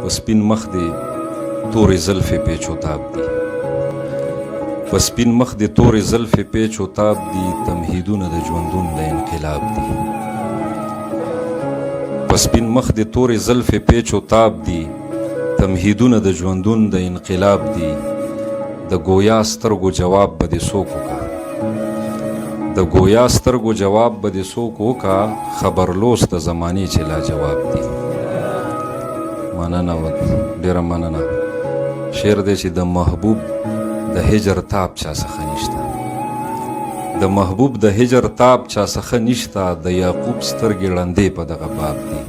په سپین مخ دې تورې زلفې پیچ و تاب دي. په سپین مخ دې تورې زلفې پیچ و تاب دي، تمهیدونه د ژوندون د انقلاب دي. په سپین مخ دې تورې زلفې پیچ و تاب دي، تمهیدونه د ژوندون د انقلاب دي. د ګویا سترګو جواب به دې څوک وکا، د ګویا سترګو جواب به دې څوک وکا، خبرلوس د زمانې چې لا جواب دي. مننه، ډېره مننه. شعر دی چې د محبوب د هجر تاب چا څخه نشته، د محبوب د هجر تاب چا څخه نشته، د یعقوب سترګې ړندې په دغه باب دي.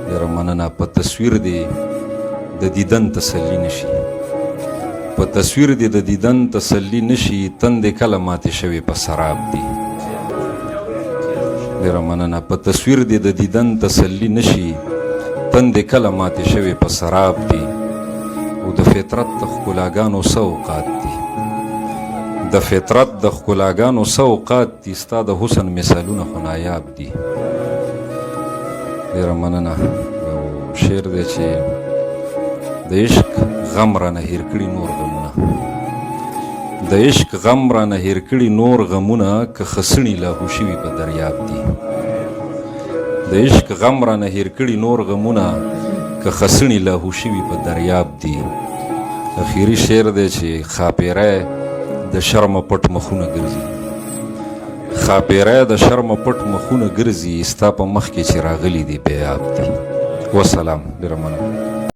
ډېره مننه. په تصویر دی د دیدن تسلی نشي، په تصویر دی د دیدن تسلی نشي، تندې کله ماتې شوې په سراب دي. ډېره مننه. په تصویر دی د دیدن تسلی نشي، تندې کله ماتې شوې په سراب دي. او د فطرت د ښکلاګانو څه اوقات دي، د فطرت د ښکلاګانو څه اوقات دي، ستا د حسن مثالونه خو نایاب دي. ډېره مننه. یو شعر دی چې د عشق غم رانه هېر کړي نور غمونه، د عشق غم رانه هېر کړي نور غمونه، که خسڼي لاهو شوي په دریاب دي. د عشق غم رانه هېر کړي نور غمونه، که خسڼي لاهو شوي په دریاب دي. اخیری شعر دی چې ښاپېری د شرمه پټ مخونه ګرځي، ښاپېری د شرمه پټ مخونه ګرځي، ستا په مخ کې چې راغلي دي بیاب دي. وسلام، ډېره مننه.